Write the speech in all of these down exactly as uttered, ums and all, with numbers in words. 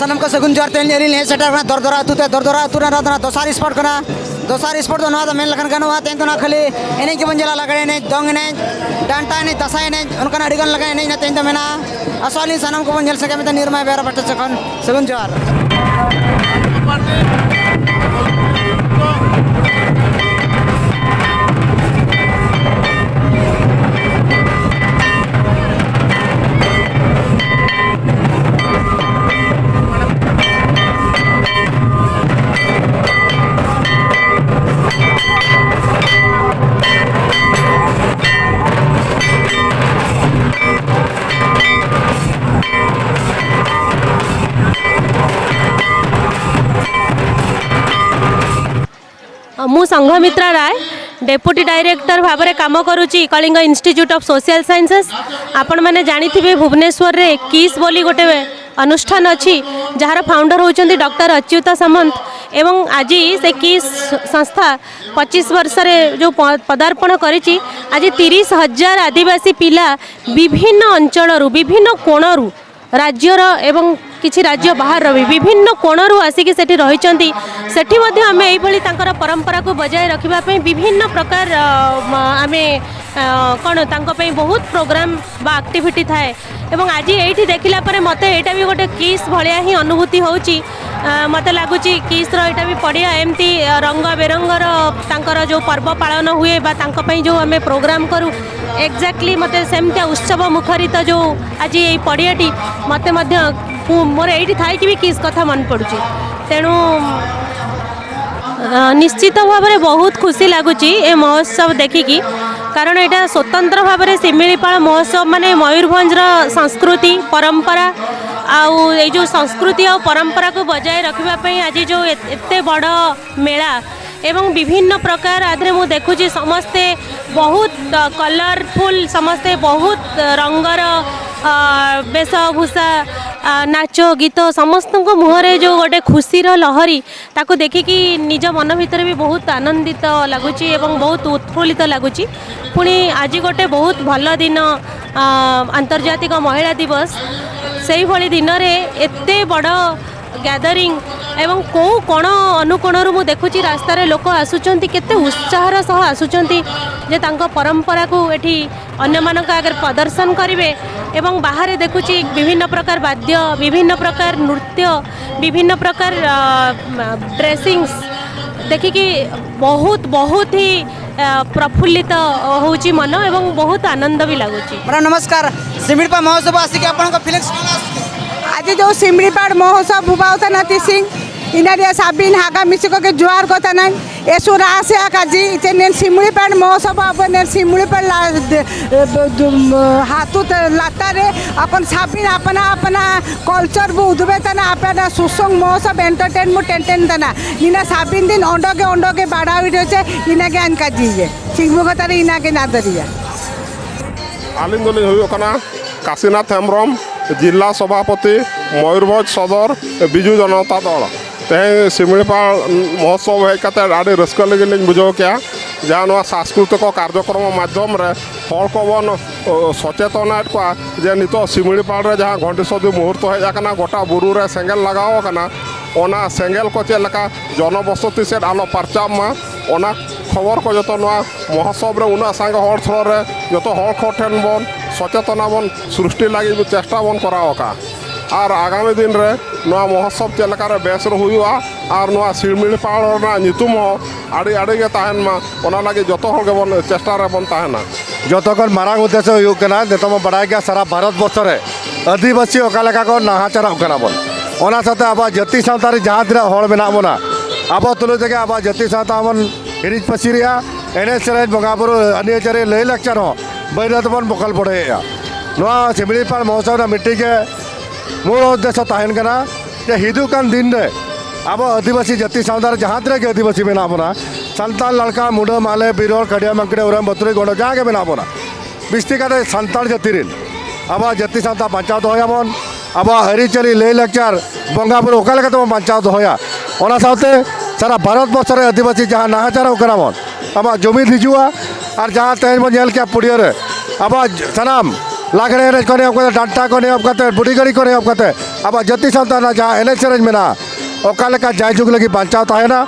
ᱥᱟᱱᱟᱢ ᱠᱚ ᱥᱟᱹᱜᱩᱱ ᱡᱚᱦᱟᱨ᱾ ᱛᱮᱦᱮᱧ ᱟᱹᱞᱤᱧ ᱞᱤᱧ ᱦᱮᱡ ᱥᱮᱴᱮᱨ ᱟᱠᱟᱱᱟ ᱫᱚᱨᱫᱚᱨᱟ ᱟᱹᱛᱩ ᱛᱮ᱾ ᱫᱚᱨᱫᱚᱨᱟ ᱟᱹᱛᱩ ᱨᱮᱱᱟᱜ ᱱᱚᱣᱟ ᱫᱚᱥᱟᱨ ᱥᱯᱚᱴ ᱠᱟᱱᱟ᱾ ᱫᱚᱥᱟᱨ ᱥᱯᱚᱴ ᱫᱚ ᱱᱚᱣᱟ ᱫᱚ ᱢᱮᱱ ᱞᱮᱠᱷᱟᱱ ᱜᱟᱱᱚᱜᱼᱟ, ᱛᱮᱦᱮᱧ ᱫᱚ ᱱᱚᱣᱟ ᱠᱷᱟᱹᱞᱤ ᱮᱱᱮᱡ ᱜᱮᱵᱚᱱ ᱧᱮᱞᱟ, ᱞᱟᱜᱽᱲᱮ ᱮᱱᱮᱡ, ᱫᱚᱝ ᱮᱱᱮᱡ, ᱰᱟᱱᱴᱟ ᱮᱱᱮᱡ, ᱫᱟᱸᱥᱟᱭ ᱮᱱᱮᱡ, ᱚᱱᱠᱟᱱᱟᱜ ᱟᱹᱰᱤ ᱜᱟᱱ ᱞᱮᱠᱟᱱ ᱮᱱᱮᱡ ᱮᱱᱟ ᱛᱮᱦᱮᱧ ᱫᱚ ᱢᱮᱱᱟᱜᱼᱟ᱾ ᱟᱥᱚᱜ ᱟᱹᱞᱤᱧ ᱥᱟᱱᱟᱢ ᱠᱚᱵᱚᱱ ᱧᱮᱞ ᱥᱟᱸᱜᱮ ᱢᱮᱱᱛᱮ ᱱᱤᱨᱢᱟᱭ ᱵᱮᱨᱟ ᱯᱟᱦᱴᱟ ᱥᱮᱫ ᱠᱷᱚᱱ ᱥᱟᱹᱜᱩᱱ ᱡᱚᱦᱟᱨ᱾ ମୁଁ ସଂଘମିତ୍ରା ରାୟ, ଡେପୁଟି ଡାଇରେକ୍ଟର ଭାବରେ କାମ କରୁଛି Kalinga institute of social sciences. ଆପଣମାନେ ଜାଣିଥିବେ, ଭୁବନେଶ୍ୱରରେ କିସ୍ ବୋଲି ଗୋଟେ ଅନୁଷ୍ଠାନ ଅଛି, ଯାହାର ଫାଉଣ୍ଡର ହେଉଛନ୍ତି ଡକ୍ଟର ଅଚ୍ୟୁତ ସାମନ୍ତ। ଏବଂ ଆଜି ସେ କିସ୍ ସଂସ୍ଥା ପଚିଶ ବର୍ଷରେ ଯେଉଁ ପ- ପଦାର୍ପଣ କରିଛି, ଆଜି ତିରିଶ ହଜାର ଆଦିବାସୀ ପିଲା ବିଭିନ୍ନ ଅଞ୍ଚଳରୁ, ବିଭିନ୍ନ କୋଣରୁ, ରାଜ୍ୟର ଏବଂ କିଛି ରାଜ୍ୟ ବାହାରର ବି ବିଭିନ୍ନ କୋଣରୁ ଆସିକି ସେଠି ରହିଛନ୍ତି। ସେଠି ମଧ୍ୟ ଆମେ ଏଇଭଳି ତାଙ୍କର ପରମ୍ପରାକୁ ବଜାୟ ରଖିବା ପାଇଁ ବିଭିନ୍ନ ପ୍ରକାର, ଅ, ମ- ଆମେ, ଅ, କ'ଣ, ତାଙ୍କ ପାଇଁ ବହୁତ ପ୍ରୋଗ୍ରାମ ବା ଆକ୍ଟିଭିଟି ଥାଏ। ଏବଂ ଆଜି ଏଇଠି ଦେଖିଲା ପରେ ମୋତେ ଏଇଟା ବି ଗୋଟେ କିସ୍ ଭଳିଆ ହିଁ ଅନୁଭୂତି ହେଉଛି। ଅ, ମୋତେ ଲାଗୁଛି କିସ୍ର ଏଇଟା ବି ପଡ଼ିଆ, ଏମିତି, ଅ, ରଙ୍ଗ ବେରଙ୍ଗର ତାଙ୍କର ଯେଉଁ ପର୍ବ ପାଳନ ହୁଏ ବା ତାଙ୍କ ପାଇଁ ଯେଉଁ ଆମେ ପ୍ରୋଗ୍ରାମ କରୁ, ଏକ୍ଜାକ୍ଟଲି ମୋତେ ସେମିତିଆ ଉତ୍ସବ ମୁଖରିତ ଯେଉଁ ଆଜି ଏଇ ପଡ଼ିଆଟି, ମୋତେ ମଧ୍ୟ ପୁ- ମୋର ଏଇଠି ଥାଇକି ବି କିସ୍ କଥା ମନେ ପଡ଼ୁଛି। ତେଣୁ, ଅ, ନିଶ୍ଚିତ ଭାବରେ ବହୁତ ଖୁସି ଲାଗୁଛି ଏ ମହୋତ୍ସବ ଦେଖିକି, କାରଣ ଏଇଟା ସ୍ୱତନ୍ତ୍ର ଭାବରେ ଶିମିଳିପାଳ ମହୋତ୍ସବ, ମାନେ ମୟୂରଭଞ୍ଜର ସଂସ୍କୃତି, ପରମ୍ପରା, ଆଉ ଏଇ ଯେଉଁ ସଂସ୍କୃତି ଆଉ ପରମ୍ପରାକୁ ବଜାୟ ରଖିବା ପାଇଁ ଆଜି ଯେଉଁ ଏ- ଏତେ ବଡ଼ ମେଳା ଏବଂ ବିଭିନ୍ନ ପ୍ରକାର, ଆ ଦେହରେ ମୁଁ ଦେଖୁଛି ସମସ୍ତେ ବହୁତ, ଅ, କଲରଫୁଲ୍, ସମସ୍ତେ ବହୁତ, ଅ, ରଙ୍ଗର, ଅ, ବେଶଭୂଷା, ଆ, ନାଚ, ଗୀତ, ସମସ୍ତଙ୍କ ମୁହଁରେ ଯେଉଁ ଗୋଟେ ଖୁସିର ଲହରୀ, ତାକୁ ଦେଖିକି ନିଜ ମନ ଭିତରେ ବି ବହୁତ ଆନନ୍ଦିତ ଲାଗୁଛି ଏବଂ ବହୁତ ଉତ୍ଫୁଲ୍ଲିତ ଲାଗୁଛି। ପୁଣି ଆଜି ଗୋଟେ ବହୁତ ଭଲ ଦିନ, ଆ, ଆନ୍ତର୍ଜାତିକ ମହିଳା ଦିବସ। ସେଇଭଳି ଦିନରେ ଏତେ ବଡ଼ ଗ୍ୟାଦରିଂ ଏବଂ କୋଉ କୋଣ ଅନୁକୋଣରୁ ମୁଁ ଦେଖୁଛି, ରାସ୍ତାରେ ଲୋକ ଆସୁଛନ୍ତି, କେତେ ଉତ୍ସାହର ସହ ଆସୁଛନ୍ତି ଯେ ତାଙ୍କ ପରମ୍ପରାକୁ ଏଠି ଅନ୍ୟମାନଙ୍କ ଆଗରେ ପ୍ରଦର୍ଶନ କରିବେ। ଏବଂ ବାହାରେ ଦେଖୁଛି, ବିଭିନ୍ନ ପ୍ରକାର ବାଦ୍ୟ, ବିଭିନ୍ନ ପ୍ରକାର ନୃତ୍ୟ, ବିଭିନ୍ନ ପ୍ରକାର, ଅ, ଡ୍ରେସିଂସ୍ ଦେଖିକି ବହୁତ, ବହୁତ ହିଁ, ଅ, ପ୍ରଫୁଲ୍ଲିତ ହେଉଛି ମନ ଏବଂ ବହୁତ ଆନନ୍ଦ ବି ଲାଗୁଛି। ମ୍ୟାଡ଼ାମ୍, ନମସ୍କାର। ଶିମିଳିପାଳ ମହୋତ୍ସବ ଆସିକି ଆପଣଙ୍କ ଫିଲିଂସ୍ କ'ଣ ଆସୁଛି? ଆଜି ଯେଉଁ ଶିମିଳିପାଳ ମହୋତ୍ସବ ହୁବା ହଉଥାନା ତିସିଂ, ଇନାରିଆ ସାବିନ ହାଗା ମିଶିକକେ ଜୁଆର କଥା ନାହିଁ। ଏସୁ ରାସ ଆ କାଜି, ଇତେ ନେନ ଶିମିଳିପାଳ ମହୋତ୍ସବ, ଆପ ନେନ ଶିମିଳିପାଳ ଲା-, ଦେ-, ବ-, ଦୁ-, ମ-, ହାତୁ ତେ-, ଲାତାରେ, ଆପଣ ସାବିନ ଆପନା ଆପନା କଲଚର ବୁ ଉଦୁବେ ତାନା, ଆପନା ସୁସଙ୍ଗ ମହୋତ୍ସବ ଏଣ୍ଟରଟେନ ମୁ ଟେନଟେନ ତାନା। ଇନା ସାବିନ ଦିନ ଅଣ୍ଡକେ ଅଣ୍ଡକେ ବାଡ଼ା ଉଠେଛେ, ଇନାକେ ଆନ କାଜି ଯେ। ସିଂହ କଥାରେ ଇନାକେ ନା ଦରିଆ। ᱟᱹᱞᱤᱧ ᱫᱚᱞᱤᱧ ᱦᱩᱭᱩᱜ ᱠᱟᱱᱟ ᱠᱟᱥᱤᱱᱟᱛᱷ ᱦᱮᱢᱵᱨᱚᱢ, ᱡᱤᱞᱟ ᱥᱚᱵᱷᱟᱯᱚᱛᱤ, ᱢᱚᱭᱩᱨᱵᱷᱚᱸᱡᱽ ᱥᱚᱫᱚᱨ, ᱵᱤᱡᱩ ᱡᱚᱱᱚᱛᱟ ᱫᱚᱞ᱾ ᱛᱮᱦᱮᱧ ᱥᱤᱢᱲᱤᱯᱟᱲ ᱢᱚᱦᱳᱛᱥᱚᱵ ᱦᱮᱡ ᱠᱟᱛᱮ ᱟᱹᱰᱤ ᱨᱟᱹᱥᱠᱟᱹ ᱞᱟᱹᱜᱤᱫ ᱞᱤᱧ ᱵᱩᱡᱷᱟᱹᱣ ᱠᱮᱜᱼᱟ, ᱡᱟᱦᱟᱸ ᱱᱚᱣᱟ ᱥᱟᱝᱥᱠᱨᱤᱛᱤᱠ ᱠᱟᱨᱡᱚᱠᱨᱚᱢ ᱢᱟᱫᱽᱫᱷᱚᱢ ᱨᱮ ᱦᱚᱲ ᱠᱚᱵᱚᱱ, ᱚ, ᱥᱚᱪᱮᱛᱚᱱᱮᱫ ᱠᱚᱣᱟ ᱡᱮ ᱱᱤᱛᱚᱜ ᱥᱤᱢᱲᱤᱯᱟᱲ ᱨᱮ ᱡᱟᱦᱟᱸ ᱜᱷᱚᱱᱴᱤ ᱥᱚᱫᱤ ᱢᱩᱦᱩᱨᱛᱚ ᱦᱮᱡ ᱟᱠᱟᱱᱟ, ᱜᱚᱴᱟ ᱵᱩᱨᱩ ᱨᱮ ᱥᱮᱸᱜᱮᱞ ᱞᱟᱜᱟᱣ ᱟᱠᱟᱱᱟ, ᱚᱱᱟ ᱥᱮᱸᱜᱮᱞ ᱠᱚ ᱪᱮᱫ ᱞᱮᱠᱟ ᱡᱚᱱᱚᱵᱚᱥᱚᱛᱤ ᱥᱮᱫ ᱟᱞᱚ ᱯᱟᱨᱪᱟᱜ ᱢᱟ, ᱚᱱᱟ ᱠᱷᱚᱵᱚᱨ ᱠᱚ ᱡᱚᱛᱚ ᱱᱚᱣᱟ ᱢᱚᱦᱳᱛᱥᱚᱵ ᱨᱮ ᱩᱱᱟᱹᱜ ᱥᱟᱸᱜᱮ ᱦᱚᱲ ᱛᱷᱚᱲᱚ ᱨᱮ ᱡᱚᱛᱚ ᱦᱚᱲ ᱠᱚ ᱴᱷᱮᱱ ᱵᱚᱱ ᱥᱚᱪᱮᱛᱚᱱᱟ ᱵᱚᱱ ᱥᱨᱤᱥᱴᱤ ᱞᱟᱹᱜᱤᱫ ᱪᱮᱥᱴᱟ ᱵᱚᱱ ᱠᱚᱨᱟᱣ ᱟᱠᱟᱫᱼᱟ᱾ ᱟᱨ ᱟᱜᱟᱢᱤ ᱫᱤᱱ ᱨᱮ ᱱᱚᱣᱟ ᱢᱚᱦᱳᱛᱥᱚᱵ ᱪᱮᱫ ᱞᱮᱠᱟ ᱨᱮ ᱵᱮᱥ ᱨᱮ ᱦᱩᱭᱩᱜᱼᱟ ᱟᱨ ᱱᱚᱣᱟ ᱥᱤᱢᱲᱤᱯᱟᱲ ᱨᱮᱱᱟᱜ ᱧᱩᱛᱩᱢ ᱦᱚᱸ ᱟᱹᱰᱤ ᱟᱹᱰᱤ ᱜᱮ ᱛᱟᱦᱮᱱ ᱢᱟ, ᱚᱱᱟ ᱞᱟᱹᱜᱤᱫ ᱡᱚᱛᱚ ᱦᱚᱲ ᱜᱮᱵᱚᱱ ᱪᱮᱥᱴᱟ ᱨᱮᱵᱚᱱ ᱛᱟᱦᱮᱱᱟ᱾ ᱡᱚᱛᱚ ᱠᱷᱚᱱ ᱢᱟᱨᱟᱝ ᱩᱫᱽᱫᱮᱥᱥᱚ ᱦᱩᱭᱩᱜ ᱠᱟᱱᱟ, ᱱᱤᱛᱚᱜ ᱢᱟ ᱵᱟᱲᱟᱭ ᱜᱮᱭᱟ ᱥᱟᱨᱟ ᱵᱷᱟᱨᱚᱛ ᱵᱚᱨᱥᱚ ᱨᱮ ᱟᱹᱫᱤᱵᱟᱹᱥᱤ ᱚᱠᱟ ᱞᱮᱠᱟ ᱠᱚ ᱱᱟᱦᱟᱪᱟᱨᱚᱜ ᱠᱟᱱᱟ ᱵᱚᱱ, ᱚᱱᱟ ᱥᱟᱶᱛᱮ ᱟᱵᱚᱣᱟᱜ ᱡᱟᱹᱛᱤ ᱥᱟᱶᱛᱟ ᱨᱮ ᱡᱟᱦᱟᱸ ᱛᱤᱱᱟᱹᱜ ᱦᱚᱲ ᱢᱮᱱᱟᱜ ᱵᱚᱱᱟ, ᱟᱵᱚ ᱛᱩᱞᱩᱡ ᱛᱮᱜᱮ ᱟᱵᱚᱣᱟᱜ ᱡᱟᱹᱛᱤ ᱥᱟᱶᱛᱟ ᱵᱚᱱ ᱦᱤᱨᱤᱡ ᱯᱟᱹᱥᱤᱨᱮᱜᱼᱟ᱾ ᱮᱱᱮᱡ ᱥᱮᱨᱮᱧ, ᱵᱚᱸᱜᱟ ᱵᱩᱨᱩ, ᱟᱹᱨᱤᱪᱟᱹᱞᱤ, ᱞᱟᱹᱭ ᱞᱟᱠᱪᱟᱨ ᱦᱚᱸ ᱵᱟᱹᱭ ᱫᱟᱹᱭ ᱛᱮᱵᱚᱱ ᱵᱚᱠᱚᱞ ᱵᱚᱰᱮᱭᱮᱜᱼᱟ᱾ ᱱᱚᱣᱟ ᱥᱤᱢᱲᱤᱯᱟᱲ ᱢᱚᱦᱳᱛᱥᱚᱵ ᱨᱮᱱᱟᱜ ᱢᱤᱫᱴᱤᱡ ᱜᱮ ᱢᱩᱞ ᱩᱫᱽᱫᱮᱥᱥᱚ ᱛᱟᱦᱮᱱ ᱠᱟᱱᱟ ᱡᱮ ᱦᱤᱡᱩᱜ ᱠᱟᱱ ᱫᱤᱱ ᱨᱮ ᱟᱵᱚ ᱟᱹᱫᱤᱵᱟᱹᱥᱤ ᱡᱟᱹᱛᱤ ᱥᱟᱶᱛᱟ ᱨᱮ ᱡᱟᱦᱟᱸ ᱛᱤᱱᱟᱹᱜ ᱜᱮ ᱟᱹᱫᱤᱵᱟᱹᱥᱤ ᱢᱮᱱᱟᱜ ᱵᱚᱱᱟ, ᱥᱟᱱᱛᱟᱲ, ᱞᱟᱲᱠᱟ, ᱢᱩᱰᱟᱹ, ᱢᱟᱦᱞᱮ, ᱵᱤᱨᱚᱲ, ᱠᱟᱰᱤᱭᱟ, ᱢᱟᱝᱠᱲᱤ, ᱳᱨᱟᱝ, ᱵᱟᱹᱛᱩᱲᱤ, ᱜᱚᱸᱰᱚ, ᱡᱟᱦᱟᱸ ᱜᱮ ᱢᱮᱱᱟᱜ ᱵᱚᱱᱟ, ᱵᱤᱥᱛᱤ ᱠᱟᱛᱮ ᱥᱟᱱᱛᱟᱲ ᱡᱟᱹᱛᱤ ᱨᱮᱱ ᱟᱵᱚᱣᱟᱜ ᱡᱟᱹᱛᱤ ᱥᱟᱶᱛᱟ ᱵᱟᱧᱪᱟᱣ ᱫᱚᱦᱚᱭᱟᱵᱚᱱ᱾ ᱟᱵᱚᱣᱟᱜ ᱟᱹᱨᱤᱪᱟᱹᱞᱤ, ᱞᱟᱹᱭᱼᱞᱟᱠᱪᱟᱨ, ᱵᱚᱸᱜᱟᱼᱵᱩᱨᱩ ᱚᱠᱟ ᱞᱮᱠᱟ ᱛᱮᱵᱚᱱ ᱵᱟᱧᱪᱟᱣ ᱫᱚᱦᱚᱭᱟ, ᱚᱱᱟ ᱥᱟᱶᱛᱮ ᱥᱟᱨᱟ ᱵᱷᱟᱨᱚᱛ ᱵᱚᱨᱥᱚ ᱨᱮ ᱟᱹᱫᱤᱵᱟᱹᱥᱤ ᱡᱟᱦᱟᱸ ᱱᱟᱦᱟᱪᱟᱨᱚᱜ ᱠᱟᱱᱟ ᱵᱚᱱ, ᱟᱵᱚᱣᱟᱜ ᱡᱩᱢᱤᱫ ᱦᱤᱡᱩᱜᱼᱟ᱾ ᱟᱨ ᱡᱟᱦᱟᱸ ᱛᱮᱦᱮᱧ ᱵᱚᱱ ᱧᱮᱞ ᱠᱮᱜᱼᱟ ᱯᱩᱲᱤᱭᱟᱹ ᱨᱮ, ᱟᱵᱚᱣᱟᱜ ᱥᱟᱱᱟᱢ ᱞᱟᱜᱽᱲᱮ ᱮᱱᱮᱡ ᱠᱷᱚᱱ ᱮᱦᱚᱵ ᱠᱟᱛᱮ, ᱰᱟᱱᱴᱟ ᱠᱷᱚᱱ ᱮᱦᱚᱵ ᱠᱟᱛᱮ, ᱵᱩᱰᱷᱤ ᱜᱟᱹᱲᱤ ᱠᱷᱚᱱ ᱮᱦᱚᱵ ᱠᱟᱛᱮ, ᱟᱵᱚᱣᱟᱜ ᱡᱟᱹᱛᱤ ᱥᱟᱶᱛᱟ ᱨᱮᱱᱟᱜ ᱡᱟᱦᱟᱸ ᱮᱱᱮᱡ ᱥᱮᱨᱮᱧ ᱢᱮᱱᱟᱜᱼᱟ, ᱚᱠᱟ ᱞᱮᱠᱟ ᱡᱟᱭᱡᱩᱜᱽ ᱞᱟᱹᱜᱤᱫ ᱵᱟᱧᱪᱟᱣ ᱛᱟᱦᱮᱱᱟ᱾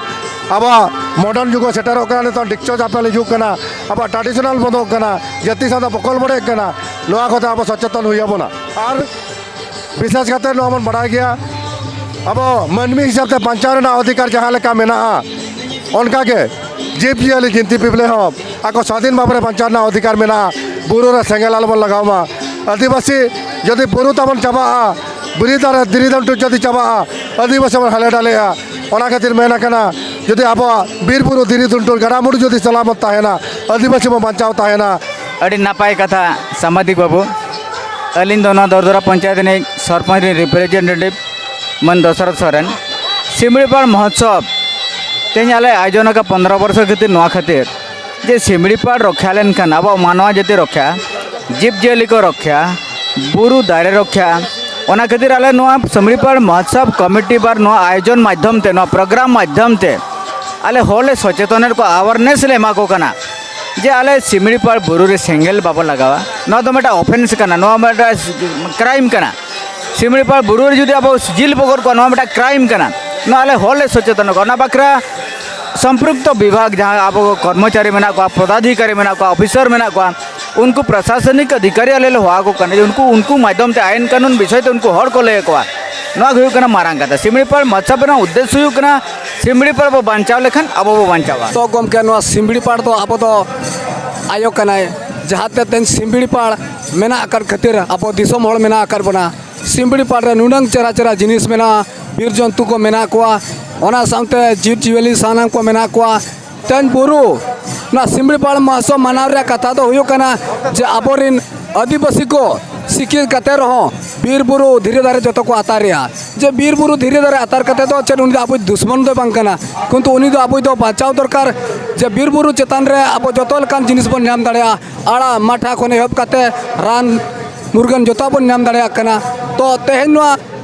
ᱟᱵᱚᱣᱟᱜ modern ᱡᱩᱜᱽ ᱦᱚᱸ ᱥᱮᱴᱮᱨᱚᱜ ᱠᱟᱱᱟ, ᱱᱤᱛᱚᱜ ᱰᱤᱠᱪᱚ ᱪᱟᱯᱮᱞ ᱦᱤᱡᱩᱜ ᱠᱟᱱᱟ, ᱟᱵᱚᱣᱟᱜ traditional ᱵᱚᱸᱫᱚᱜ ᱠᱟᱱᱟ, ᱡᱟᱹᱛᱤ ᱥᱟᱶᱛᱟ ᱵᱚᱠᱚᱞ ᱵᱚᱰᱮᱜ ᱠᱟᱱᱟ᱾ ᱱᱚᱣᱟ ᱠᱚᱛᱮ ᱟᱵᱚ ᱥᱚᱪᱮᱛᱚᱱ ᱦᱩᱭ ᱟᱵᱚᱱᱟ᱾ ᱟᱨ ᱵᱤᱥᱮᱥ ᱠᱟᱛᱮ ᱱᱚᱣᱟ ᱵᱚᱱ ᱵᱟᱲᱟᱭ ᱜᱮᱭᱟ, ᱟᱵᱚ ᱢᱟᱹᱱᱢᱤ ᱦᱤᱥᱟᱹᱵ ᱛᱮ ᱵᱟᱧᱪᱟᱣ ᱨᱮᱱᱟᱜ ᱚᱫᱷᱤᱠᱟᱨ ᱡᱟᱦᱟᱸ ᱞᱮᱠᱟ ᱢᱮᱱᱟᱜᱼᱟ, ᱚᱱᱠᱟ ᱜᱮ ᱡᱤᱵᱽ ᱡᱤᱭᱟᱹᱞᱤ ᱡᱤᱱᱛᱤ ᱯᱤᱯᱞᱮ ᱦᱚᱸ ᱟᱠᱚ ᱥᱟᱫᱷᱤᱱ ᱵᱷᱟᱵᱽ ᱨᱮ ᱵᱟᱧᱪᱟᱣ ᱨᱮᱱᱟᱜ ᱚᱫᱷᱤᱠᱟᱨ ᱢᱮᱱᱟᱜᱼᱟ᱾ ᱵᱩᱨᱩ ᱨᱮ ᱥᱮᱸᱜᱮᱞ ᱟᱞᱚ ᱵᱚᱱ ᱞᱟᱜᱟᱣ ᱢᱟ᱾ ᱟᱹᱫᱤᱵᱟᱹᱥᱤ ᱡᱩᱫᱤ ᱵᱩᱨᱩ ᱛᱟᱵᱚᱱ ᱪᱟᱵᱟᱜᱼᱟ, ᱵᱤᱨ ᱫᱟᱨᱮ ᱫᱷᱤᱨᱤ ᱫᱩᱱᱴᱩ ᱡᱩᱫᱤ ᱪᱟᱵᱟᱜᱼᱟ, ᱟᱹᱫᱤᱵᱟᱹᱥᱤ ᱵᱚᱱ ᱦᱟᱞᱮ ᱰᱟᱞᱮᱜᱼᱟ᱾ ᱚᱱᱟ ᱠᱷᱟᱹᱛᱤᱨ ᱢᱮᱱ ᱟᱠᱟᱱᱟ, ᱡᱩᱫᱤ ᱟᱵᱚᱣᱟᱜ ᱵᱤᱨ ᱵᱩᱨᱩ ᱫᱷᱤᱨᱤ ᱫᱩᱱᱴᱩ ᱜᱟᱰᱟ ᱢᱩᱰᱩ ᱡᱩᱫᱤ ᱥᱟᱞᱟᱢᱚᱛ ᱛᱟᱦᱮᱱᱟ, ᱟᱹᱫᱤᱵᱟᱹᱥᱤ ᱵᱚᱱ ᱵᱟᱧᱪᱟᱣ ᱛᱟᱦᱮᱱᱟ᱾ ᱟᱹᱰᱤ ᱱᱟᱯᱟᱭ ᱠᱟᱛᱷᱟ ᱥᱟᱢᱵᱟᱫᱤᱠ ᱵᱟᱹᱵᱩ᱾ ᱟᱹᱞᱤᱧ ᱫᱚ ᱱᱚᱣᱟ ᱫᱚᱨᱫᱚᱨᱟ ᱯᱚᱧᱪᱟᱭᱮᱛ ᱨᱤᱱᱤᱡ ᱥᱚᱨᱯᱚᱧᱪ ᱨᱤᱱ representative ᱢᱟᱹᱱ ᱫᱚᱥᱚᱨᱚᱛᱷ ᱥᱚᱨᱮᱱ᱾ ᱥᱤᱢᱲᱤᱯᱟᱲ ᱢᱚᱦᱳᱛᱥᱚᱵᱽ ᱛᱮᱦᱮᱧ ᱟᱞᱮ ᱟᱭᱳᱡᱚᱱ ᱟᱠᱟᱫ ᱯᱚᱱᱫᱽᱨᱚ ᱵᱚᱨᱥᱚ ᱠᱷᱟᱹᱛᱤᱨ ᱱᱚᱣᱟ ᱠᱷᱟᱹᱛᱤᱨ ᱡᱮ ᱥᱤᱢᱲᱤᱯᱟᱲ ᱨᱚᱠᱷᱟ ᱞᱮᱱᱠᱷᱟᱱ ᱟᱵᱚᱣᱟᱜ ᱢᱟᱱᱣᱟ ᱡᱟᱹᱛᱤ ᱨᱚᱠᱷᱟ, ᱡᱤᱵᱽ ᱡᱤᱭᱟᱹᱞᱤ ᱠᱚ ᱨᱚᱠᱷᱟ, ᱵᱩᱨᱩ ᱫᱟᱨᱮ ᱨᱚᱠᱷᱟ, ᱚᱱᱟ ᱠᱷᱟᱹᱛᱤᱨ ᱟᱞᱮ ᱱᱚᱣᱟ ᱥᱤᱢᱲᱤᱯᱟᱲ ᱢᱚᱦᱳᱛᱥᱚᱵᱽ ᱠᱚᱢᱤᱴᱤ ᱵᱟ ᱱᱚᱣᱟ ᱟᱭᱳᱡᱚᱱ ᱢᱟᱫᱽᱫᱷᱚᱢ ᱛᱮ, ᱱᱚᱣᱟ program ᱢᱟᱫᱽᱫᱷᱚᱢ ᱛᱮ ᱟᱞᱮ ᱦᱚᱲ ᱞᱮ ᱥᱚᱪᱮᱛᱚᱱᱮᱫ ᱠᱚᱣᱟ, awareness ᱞᱮ ᱮᱢᱟ ᱠᱚ ᱠᱟᱱᱟ᱾ ᱡᱮ ᱟᱞᱮ ᱥᱤᱢᱲᱤᱯᱟᱲ ᱵᱩᱨᱩ ᱨᱮ ᱥᱮᱸᱜᱮᱞ ᱵᱟᱵᱚ ᱞᱟᱜᱟᱣᱟ, ᱱᱚᱣᱟ ᱫᱚ ᱢᱤᱫᱴᱟᱝ offence ᱠᱟᱱᱟ, ᱱᱚᱣᱟ ᱢᱤᱫᱴᱟᱝ crime ᱠᱟᱱᱟ᱾ ᱥᱤᱢᱲᱤᱯᱟᱲ ᱵᱩᱨᱩ ᱨᱮ ᱡᱩᱫᱤ ᱟᱵᱚ ᱥᱤᱡᱤᱞ ᱵᱚ ᱜᱚᱫ ᱠᱚᱣᱟ, ᱱᱚᱣᱟ ᱢᱤᱫᱴᱟᱝ crime ᱠᱟᱱᱟ᱾ ᱱᱚᱣᱟ ᱟᱞᱮ ᱦᱚᱲ ᱞᱮ ᱥᱚᱪᱮᱛᱚᱱ ᱠᱚᱣᱟ᱾ ᱚᱱᱟ ᱵᱟᱠᱷᱨᱟ ᱥᱚᱢᱯᱨᱩᱠᱛᱚ ᱵᱤᱵᱷᱟᱜᱽ, ᱡᱟᱦᱟᱸ ᱟᱵᱚ ᱠᱚᱨᱢᱚᱪᱟᱨᱤ ᱢᱮᱱᱟᱜ ᱠᱚᱣᱟ, ᱯᱚᱫᱟᱫᱷᱤᱠᱟᱨᱤ ᱢᱮᱱᱟᱜ ᱠᱚᱣᱟ, officer ᱢᱮᱱᱟᱜ ᱠᱚᱣᱟ, ᱩᱱᱠᱩ ᱯᱨᱚᱥᱟᱥᱚᱱᱤᱠ ᱚᱫᱷᱤᱠᱟᱨᱤ ᱟᱞᱮ ᱞᱮ ᱦᱚᱦᱚ ᱟᱠᱚ ᱠᱟᱱᱟ ᱡᱮ ᱩᱱᱠᱩ, ᱩᱱᱠᱩ ᱢᱟᱫᱽᱫᱷᱚᱢ ᱛᱮ ᱟᱭᱤᱱ ᱠᱟᱹᱱᱩᱱ ᱵᱤᱥᱚᱭ ᱛᱮ ᱩᱱᱠᱩ ᱦᱚᱲ ᱠᱚ ᱞᱟᱹᱭ ᱟᱠᱚᱣᱟ᱾ ᱱᱚᱣᱟ ᱜᱮ ᱦᱩᱭᱩᱜ ᱠᱟᱱᱟ ᱢᱟᱨᱟᱝ ᱠᱟᱛᱷᱟ᱾ ᱥᱤᱢᱲᱤᱯᱟᱲ ᱢᱚᱦᱳᱛᱥᱚᱵᱽ ᱨᱮᱱᱟᱜ ᱩᱫᱽᱫᱮᱥᱥᱚ ᱦᱩᱭᱩᱜ ᱠᱟᱱᱟ ᱥᱤᱢᱲᱤᱯᱟᱲ ᱵᱚ ᱵᱟᱧᱪᱟᱣ ᱞᱮᱠᱷᱟᱱ ᱟᱵᱚ ᱵᱚ ᱵᱟᱧᱪᱟᱣᱟ᱾ ᱛᱚ ᱜᱚᱢᱠᱮ, ᱱᱚᱣᱟ ᱥᱤᱢᱲᱤᱯᱟᱲ ᱫᱚ ᱟᱵᱚ ᱫᱚ ᱟᱭᱳ ᱠᱟᱱᱟᱭ, ᱡᱟᱦᱟᱸᱛᱮ ᱛᱮᱦᱮᱧ ᱥᱤᱢᱲᱤᱯᱟᱲ ᱢᱮᱱᱟᱜ ᱟᱠᱟᱫ ᱠᱷᱟᱹᱛᱤᱨ ᱟᱵᱚ ᱫᱤᱥᱚᱢ ᱦᱚᱲ ᱢᱮᱱᱟᱜ ᱟᱠᱟᱫ ᱵᱚᱱᱟ᱾ ᱥᱤᱢᱲᱤᱯᱟᱲ ᱨᱮ ᱱᱩᱱᱟᱹᱝ ᱪᱮᱦᱨᱟ ᱪᱮᱦᱨᱟ ᱡᱤᱱᱤᱥ ᱢᱮᱱᱟᱜᱼᱟ, ᱵᱤᱨ ᱡᱚᱱᱛᱩ ᱠᱚ ᱢᱮᱱᱟᱜ ᱠᱚᱣᱟ, ᱚᱱᱟ ᱥᱟᱶᱛᱮ ᱡᱤᱵᱽ ᱡᱤᱭᱟᱹᱞᱤ ᱥᱟᱱᱟᱢ ᱠᱚ ᱢᱮᱱᱟᱜ ᱠᱚᱣᱟ᱾ ᱛᱮᱦᱮᱧ ᱵᱩᱨᱩ, ᱱᱚᱣᱟ ᱥᱤᱢᱲᱤᱯᱟᱲ ᱢᱚᱦᱳᱛᱥᱚᱵᱽ ᱢᱟᱱᱟᱣ ᱨᱮᱭᱟᱜ ᱠᱟᱛᱷᱟ ᱫᱚ ᱦᱩᱭᱩᱜ ᱠᱟᱱᱟ ᱡᱮ ᱟᱵᱚᱨᱮᱱ ᱟᱹᱫᱤᱵᱟᱹᱥᱤ ᱠᱚ ᱥᱤᱠᱟᱹᱨ ᱠᱟᱛᱮ ᱨᱮᱦᱚᱸ ᱵᱤᱨ ᱵᱩᱨᱩ ᱫᱷᱤᱨᱤ ᱫᱟᱨᱮ ᱡᱚᱛᱚ ᱠᱚ ᱟᱛᱟᱨᱮᱜᱼᱟ᱾ ᱡᱮ ᱵᱤᱨ ᱵᱩᱨᱩ ᱫᱷᱤᱨᱤ ᱫᱟᱨᱮ ᱟᱛᱟᱨ ᱠᱟᱛᱮ ᱫᱚ ᱪᱮᱫ ᱩᱱᱤ ᱫᱚ ᱟᱵᱚᱭᱤᱡ ᱫᱩᱥᱢᱚᱱ ᱫᱚ ᱵᱟᱝ ᱠᱟᱱᱟ, ᱠᱤᱱᱛᱩ ᱩᱱᱤ ᱫᱚ ᱟᱵᱚᱭᱤᱡ ᱫᱚ ᱵᱟᱧᱪᱟᱣ ᱫᱚᱨᱠᱟᱨ᱾ ᱡᱮ ᱵᱤᱨ ᱵᱩᱨᱩ ᱪᱮᱛᱟᱱ ᱨᱮ ᱟᱵᱚ ᱡᱚᱛᱚ ᱞᱮᱠᱟᱱ ᱡᱤᱱᱤᱥ ᱵᱚᱱ ᱧᱟᱢ ᱫᱟᱲᱮᱭᱟᱜᱼᱟ, ᱟᱲᱟᱜ ᱢᱟᱴᱷᱟ ᱠᱷᱚᱱ ᱮᱦᱚᱵ ᱠᱟᱛᱮ ᱨᱟᱱ ᱢᱩᱨᱜᱟᱹᱱ ᱡᱚᱛᱚ ᱵᱚᱱ ᱧᱟᱢ ᱫᱟᱲᱮᱭᱟᱜ ᱠᱟᱱᱟ᱾ ᱛᱚ ᱛᱮᱦᱮᱧ ᱱᱚᱣᱟ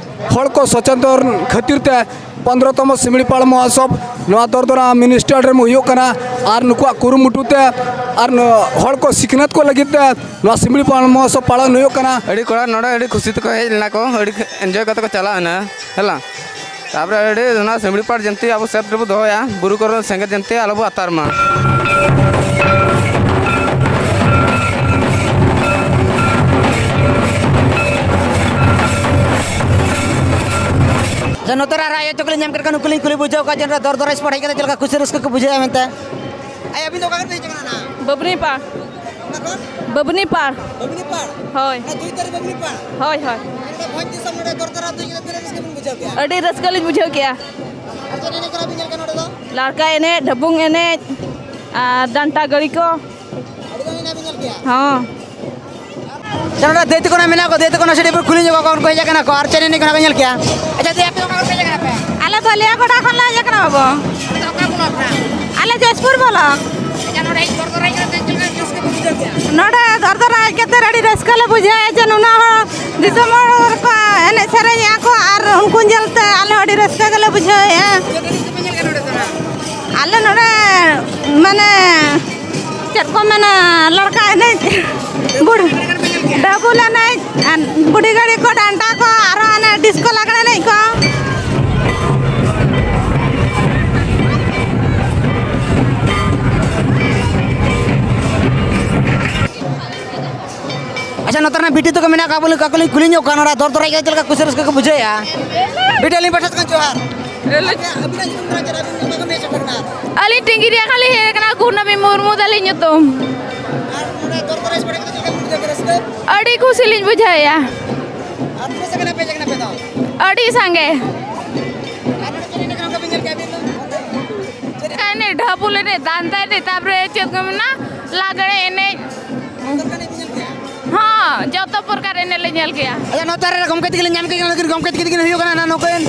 ᱦᱚᱲ ᱠᱚ ᱥᱚᱪᱮᱛᱚᱱ ᱠᱷᱟᱹᱛᱤᱨ ᱛᱮ ᱯᱚᱱᱫᱽᱨᱚ ᱛᱚᱢᱚ ᱥᱤᱢᱲᱤᱯᱟᱲ ᱢᱚᱦᱳᱛᱥᱚᱵ ᱱᱚᱣᱟ ᱫᱚᱨᱫᱚᱨᱟ ᱢᱤᱱᱤ ᱥᱴᱮᱰᱤᱭᱟᱢ ᱨᱮ ᱦᱩᱭᱩᱜ ᱠᱟᱱᱟ᱾ ᱟᱨ ᱱᱩᱠᱩᱣᱟᱜ ᱠᱩᱨᱩᱢᱩᱴᱩ ᱛᱮ ᱟᱨ ᱱᱚ-, ᱦᱚᱲ ᱠᱚ ᱥᱤᱠᱷᱱᱟᱹᱛ ᱠᱚ ᱞᱟᱹᱜᱤᱫ ᱛᱮ ᱱᱚᱣᱟ ᱥᱤᱢᱲᱤᱯᱟᱲ ᱢᱚᱦᱳᱛᱥᱚᱵ ᱯᱟᱞᱚᱱ ᱦᱩᱭᱩᱜ ᱠᱟᱱᱟ᱾ ᱟᱹᱰᱤ ᱠᱚᱲᱟ ᱱᱚᱰᱮ ᱟᱹᱰᱤ ᱠᱷᱩᱥᱤ ᱛᱮᱠᱚ ᱦᱮᱡ ᱞᱮᱱᱟ ᱠᱚ, ᱟᱹᱰᱤ ᱮᱱᱡᱚᱭ ᱠᱟᱛᱮ ᱠᱚ ᱪᱟᱞᱟᱣ ᱮᱱᱟ᱾ ᱦᱮᱞᱟ, ᱛᱟᱯᱚᱨᱮ ᱟᱹᱰᱤ ᱚᱱᱟ ᱥᱤᱢᱲᱤᱯᱟᱲ ᱡᱚᱭᱚᱱᱛᱤ ᱟᱵᱚ ᱥᱮᱯ ᱨᱮᱵᱚ ᱫᱚᱦᱚᱭᱟ, ᱵᱩᱨᱩ ᱠᱚᱨᱮ ᱥᱮᱸᱜᱮᱞ ᱡᱚᱭᱚᱱᱛᱤ ᱟᱞᱚᱵᱚ ᱟᱛᱟᱨ ᱢᱟ᱾ ᱟᱪᱪᱷᱟ, ᱱᱚᱛᱮ ᱨᱮ ᱟᱨ ᱟᱭᱳ ᱛᱟᱠᱚ ᱞᱤᱧ ᱧᱟᱢ ᱠᱮᱫ ᱠᱚᱣᱟ, ᱱᱩᱠᱩ ᱞᱤᱧ ᱠᱩᱞᱤ ᱵᱩᱡᱷᱟᱹᱣ ᱠᱚᱣᱟ ᱡᱮ ᱱᱚᱰᱮ ᱫᱚᱨ ᱫᱚᱨ ᱥᱯᱳᱨᱴ ᱦᱮᱡ ᱠᱟᱛᱮ ᱪᱮᱫ ᱞᱮᱠᱟ ᱠᱩᱥᱤ ᱨᱟᱹᱥᱠᱟᱹ ᱠᱚ ᱵᱩᱡᱷᱟᱹᱣᱮᱫᱼᱟ ᱢᱮᱱᱛᱮ᱾ ᱟᱭᱳ, ᱟᱹᱵᱤᱱ ᱫᱚ ᱚᱠᱟ ᱠᱷᱚᱱ ᱵᱤᱱ ᱦᱮᱡ ᱟᱠᱟᱱᱟ ᱱᱟᱦᱟᱜ? ᱵᱟᱹᱵᱽᱱᱤ ᱯᱟᱲ᱾ ᱚᱠᱟ ᱠᱷᱚᱱ? ᱵᱟᱹᱵᱽᱱᱤ ᱯᱟᱲ᱾ ᱦᱳᱭ᱾ ᱚᱱᱟ ᱫᱩᱭ ᱛᱟᱹᱨᱤᱠᱷ ᱵᱟᱹᱵᱽᱱᱤ ᱯᱟᱲ? ᱦᱳᱭ, ᱦᱳᱭ᱾ ᱱᱚᱰᱮ ᱵᱷᱚᱸᱡᱽ ᱫᱤᱥᱚᱢ ᱱᱚᱰᱮ ᱫᱚᱨ ᱫᱚᱨᱟ ᱫᱩᱭ ᱠᱟᱛᱮ ᱛᱤᱱᱟᱹᱜ ᱨᱟᱹᱥᱠᱟᱹ ᱵᱤᱱ ᱵᱩᱡᱷᱟᱹᱣ ᱠᱮᱜᱼᱟ? ᱟᱹᱰᱤ ᱨᱟᱹᱥᱠᱟᱹ ᱞᱤᱧ ᱵᱩᱡᱷᱟᱹᱣ ᱠᱮᱜᱼᱟ᱾ ᱟᱨ ᱪᱮᱫ ᱮᱱᱮᱡ ᱠᱚ ᱱᱟᱦᱟᱜ ᱵᱤᱱ ᱧᱮᱞ ᱠᱮᱜᱼᱟ ᱱᱚᱰᱮ ᱫᱚ? ᱞᱟᱲᱠᱟ ᱮᱱᱮᱡ, ᱰᱷᱟᱵᱩᱝ ᱮᱱᱮᱡ, ᱟᱨ ᱰᱟᱱᱴᱟ ᱜᱟᱹᱲᱤ ᱠᱚ᱾ ᱟᱹᱰᱤ ᱜᱟᱱ ᱮᱱᱮᱡ ᱵᱤᱱ ᱧᱮᱞ ᱠᱮᱜᱼᱟ? ᱦᱚᱸ᱾ ᱟᱪᱪᱷᱟ, ᱱᱚᱰᱮ ᱫᱟᱹᱭ ᱛᱟᱠᱚ ᱱᱟᱜ ᱢᱮᱱᱟᱜ ᱠᱚ, ᱫᱟᱹᱭ ᱛᱟᱠᱚ ᱱᱟᱜ ᱥᱮᱴ ᱠᱚ ᱠᱩᱞᱤ ᱧᱚᱜ ᱠᱚᱣᱟ, ᱩᱱᱠᱩ ᱦᱮᱡ ᱟᱠᱟᱱᱟ ᱠᱚ, ᱟᱨ ᱪᱮᱫ ᱮᱱᱮᱡ ᱠᱚ ᱱᱟᱜ ᱠᱚ ᱧᱮᱞ ᱠᱮᱜᱼᱟ? ᱟᱪᱪᱷᱟ, ᱫᱟᱹᱭ, ᱟᱯᱮ ᱫᱚ ᱚᱠᱟ ᱠᱷᱚᱱ ᱯᱮ ᱦᱮᱡ ᱟᱠᱟᱱᱟ ᱯᱮ? ᱟᱞᱮ ᱫᱚ ᱞᱤᱭᱟᱠᱚᱲᱟ ᱠᱷᱚᱱ ᱞᱮ ᱦᱮᱡ ᱟᱠᱟᱱᱟ ᱵᱟᱵᱩ᱾ ᱟᱯᱮ ᱫᱚ ᱚᱠᱟ block ᱠᱷᱚᱱ? ᱟᱞᱮ ᱡᱚᱭᱯᱩᱨ block᱾ ᱟᱪᱪᱷᱟ, ᱱᱚᱰᱮ ᱦᱮᱡ ᱫᱚᱨᱫᱚᱨᱟ ᱦᱮᱡ ᱠᱟᱛᱮ ᱪᱮᱫ ᱞᱮᱠᱟ ᱨᱟᱹᱥᱠᱟᱹ ᱯᱮ ᱵᱩᱡᱷᱟᱹᱣ ᱠᱮᱜᱼᱟ? ᱱᱚᱰᱮ ᱫᱚᱨᱫᱚᱨᱟ ᱦᱮᱡ ᱠᱟᱛᱮ ᱟᱹᱰᱤ ᱨᱟᱹᱥᱠᱟᱹ ᱞᱮ ᱵᱩᱡᱷᱟᱹᱣᱮᱫᱼᱟ ᱡᱮ ᱱᱩᱱᱟᱹᱜ ᱦᱚᱲ ᱫᱤᱥᱚᱢ ᱦᱚᱲ ᱠᱚ ᱮᱱᱮᱡ ᱥᱮᱨᱮᱧᱮᱜᱼᱟ ᱠᱚ, ᱟᱨ ᱩᱱᱠᱩ ᱧᱮᱞᱛᱮ ᱟᱞᱮ ᱦᱚᱸ ᱟᱹᱰᱤ ᱨᱟᱹᱥᱠᱟᱹ ᱜᱮᱞᱮ ᱵᱩᱡᱷᱟᱹᱣᱮᱫᱼᱟ᱾ ᱪᱮᱫ ᱮᱱᱮᱡ ᱠᱚᱯᱮ ᱧᱮᱞ ᱠᱮᱜᱼᱟ ᱱᱚᱰᱮ ᱫᱚ ᱱᱟᱜ? ᱟᱞᱮ ᱱᱚᱰᱮ ᱢᱟᱱᱮ ᱪᱮᱫ ᱠᱚ ᱢᱮᱱᱟ, ᱞᱟᱲᱠᱟ ᱮᱱᱮᱡ, ᱵᱩᱲ-, ᱰᱟᱵᱩᱞ ᱮᱱᱮᱡ, ᱟᱨ ᱵᱩᱰᱷᱤ ᱜᱟᱹᱲᱤ ᱠᱚ, ᱰᱟᱱᱴᱟ ᱠᱚ, ᱟᱨᱚ ᱦᱟᱱᱮ ᱰᱤᱥᱠᱳ ᱞᱟᱜᱽᱲᱮ ᱮᱱᱮᱡ ᱠᱚ᱾ ᱟᱪᱪᱷᱟ, ᱱᱚᱛᱮ ᱨᱮᱱᱟᱜ ᱵᱤᱴᱤ ᱛᱟᱠᱚ ᱢᱮᱱᱟᱜ ᱠᱚᱣᱟ, ᱵᱚᱞᱮ ᱟᱠᱚ ᱞᱤᱧ ᱠᱩᱞᱤ ᱧᱚᱜ ᱠᱚᱣᱟ, ᱱᱚᱰᱮ ᱫᱚᱨ ᱫᱚᱨ ᱦᱮᱡ ᱠᱟᱛᱮ ᱪᱮᱫ ᱞᱮᱠᱟ ᱠᱩᱥᱤ ᱨᱟᱹᱥᱠᱟᱹ ᱠᱚ ᱵᱩᱡᱷᱟᱹᱣᱮᱫᱼᱟ? ᱵᱤᱴᱤ, ᱟᱹᱞᱤᱧ ᱯᱟᱦᱴᱟ ᱥᱮᱫ ᱠᱷᱚᱱ ᱡᱚᱦᱟᱨ᱾ ᱟᱹᱞᱤᱧ ᱟᱹᱵᱤᱱᱟᱜ ᱧᱩᱛᱩᱢ ᱫᱚ ᱪᱮᱫ? ᱟᱹᱵᱤᱱ ᱚᱠᱟ ᱠᱷᱚᱱ ᱵᱤᱱ ᱦᱮᱡ ᱥᱮᱴᱮᱨ ᱮᱱᱟ? ᱟᱹᱞᱤᱧ ᱴᱤᱝᱜᱤᱨᱤᱭᱟ ᱠᱷᱚᱱ ᱞᱤᱧ ᱦᱮᱡ ᱟᱠᱟᱱᱟ, ᱠᱩᱨᱱᱟᱢᱤ ᱢᱩᱨᱢᱩ ᱛᱟᱹᱞᱤᱧ ᱧᱩᱛᱩᱢ᱾ ᱟᱨ ᱱᱚᱰᱮ ᱫᱚᱨ ᱫᱚᱨ ᱦᱮᱡ ᱵᱟᱲᱟ ᱠᱟᱛᱮ ᱪᱮᱫ ᱞᱮᱠᱟ ᱵᱤᱱ ᱵᱩᱡᱷᱟᱹᱣ ᱠᱮᱫᱟ ᱨᱟᱹᱥᱠᱟᱹ? ᱟᱹᱰᱤ ᱠᱩᱥᱤ ᱞᱤᱧ ᱵᱩᱡᱷᱟᱹᱣᱮᱫᱼᱟ᱾ ᱟᱨ ᱛᱤᱱᱟᱹᱜ ᱥᱟᱸᱜᱮ ᱱᱟᱜ ᱯᱮ ᱦᱮᱡ ᱟᱠᱟᱱᱟ ᱟᱯᱮ ᱫᱚ? ᱟᱹᱰᱤ ᱥᱟᱸᱜᱮ᱾ ᱟᱨ ᱱᱚᱰᱮ ᱪᱮᱫ ᱮᱱᱮᱡ ᱠᱚ ᱱᱚᱝᱠᱟ ᱵᱤᱱ ᱧᱮᱞ ᱠᱮᱫᱟ ᱟᱹᱵᱤᱱ ᱫᱚ? ᱪᱮᱫ ᱮᱱᱮᱡ? ᱰᱷᱟᱵᱩᱞ ᱮᱱᱮᱡ, ᱫᱟᱱᱫᱟ ᱮᱱᱮᱡ, ᱛᱟᱯᱚᱨᱮ ᱪᱮᱫ ᱠᱚ ᱢᱮᱱᱟ, ᱞᱟᱜᱽᱲᱮ ᱮᱱᱮᱡ᱾ ᱚᱱᱠᱟᱱ ᱮᱱᱮᱡ ᱵᱤᱱ ᱧᱮᱞ ᱠᱮᱫᱟ? ᱦᱚᱸ, ᱡᱚᱛᱚ ᱯᱨᱚᱠᱟᱨ ᱮᱱᱮᱡ ᱞᱮ ᱧᱮᱞ ᱠᱮᱜᱼᱟ᱾ ᱟᱪᱪᱷᱟ, ᱱᱚᱛᱮ ᱨᱮ ᱜᱚᱢᱠᱮ ᱛᱟᱹᱠᱤᱱ ᱞᱮ ᱧᱟᱢ ᱠᱮᱫ ᱠᱤᱱᱟ, ᱱᱩᱠᱤᱱ ᱜᱚᱢᱠᱮ ᱛᱟᱹᱠᱤᱱ ᱛᱟᱹᱠᱤᱱ ᱦᱩᱭᱩᱜ ᱠᱟᱱᱟ ᱱᱟ ᱱᱩᱠᱤᱱ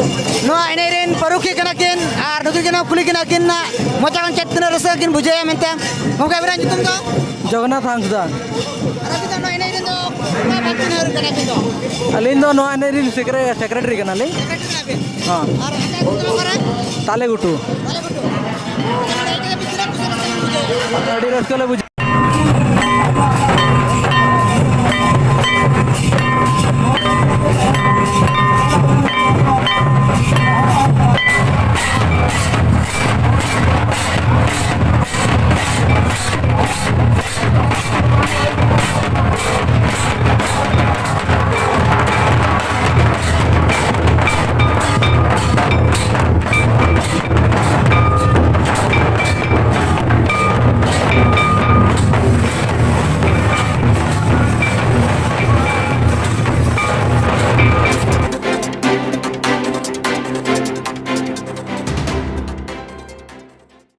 ᱱᱚᱣᱟ ᱮᱱᱮᱡ ᱨᱮᱱ ᱯᱟᱹᱨᱩᱠᱷᱤᱭᱟᱹ ᱠᱟᱱᱟ ᱠᱤᱱ, ᱟᱨ ᱱᱩᱠᱤᱱ ᱜᱮ ᱱᱚᱣᱟ ᱠᱩᱞᱤ ᱠᱤᱱᱟ ᱠᱤᱱ ᱱᱟ ᱢᱚᱪᱟ ᱠᱷᱚᱱ ᱪᱮᱫ ᱛᱤᱱᱟᱹᱜ ᱨᱟᱹᱥᱠᱟᱹ ᱠᱤᱱ ᱵᱩᱡᱷᱟᱹᱣᱟ ᱢᱮᱱᱛᱮ᱾ ᱜᱚᱢᱠᱮ, ᱟᱵᱤᱱᱟᱜ ᱧᱩᱛᱩᱢ ᱫᱚ? ᱡᱚᱜᱚᱱᱱᱟᱛᱷ ᱦᱟᱸᱥᱫᱟ᱾ ᱟᱨ ᱟᱹᱵᱤᱱ ᱫᱚ ᱱᱚᱣᱟ ᱮᱱᱮᱡ ᱨᱮᱱ ᱫᱚ ᱚᱠᱟ ᱵᱷᱟᱜᱽ ᱵᱤᱱ ᱦᱟᱹᱨ ᱠᱟᱱᱟ ᱟᱹᱵᱤᱱ ᱫᱚ? ᱟᱹᱞᱤᱧ ᱫᱚ ᱱᱚᱣᱟ ᱮᱱᱮᱡ ᱨᱤᱱ ᱥᱮᱠᱨᱮ-, ᱥᱮᱠᱨᱮᱴᱟᱨᱤ ᱠᱟᱱᱟᱞᱤᱧ᱾ ᱥᱮᱠᱨᱮᱴᱟᱨᱤ ᱠᱟᱱᱟ ᱵᱤᱱ? ᱦᱚᱸ᱾ ᱟᱨ ᱦᱟᱱᱟ ᱟᱹᱛᱩ ᱫᱚ ᱚᱠᱟᱨᱮ? ᱛᱟᱞᱮ ᱜᱷᱩᱴᱩ᱾ ᱛᱟᱞᱮ ᱜᱷᱩᱴᱩ᱾ ᱟᱹᱰᱤ ᱨᱟᱹᱥᱠᱟᱹ ᱞᱮ ᱵᱩᱡᱷᱟᱹᱣᱟ᱾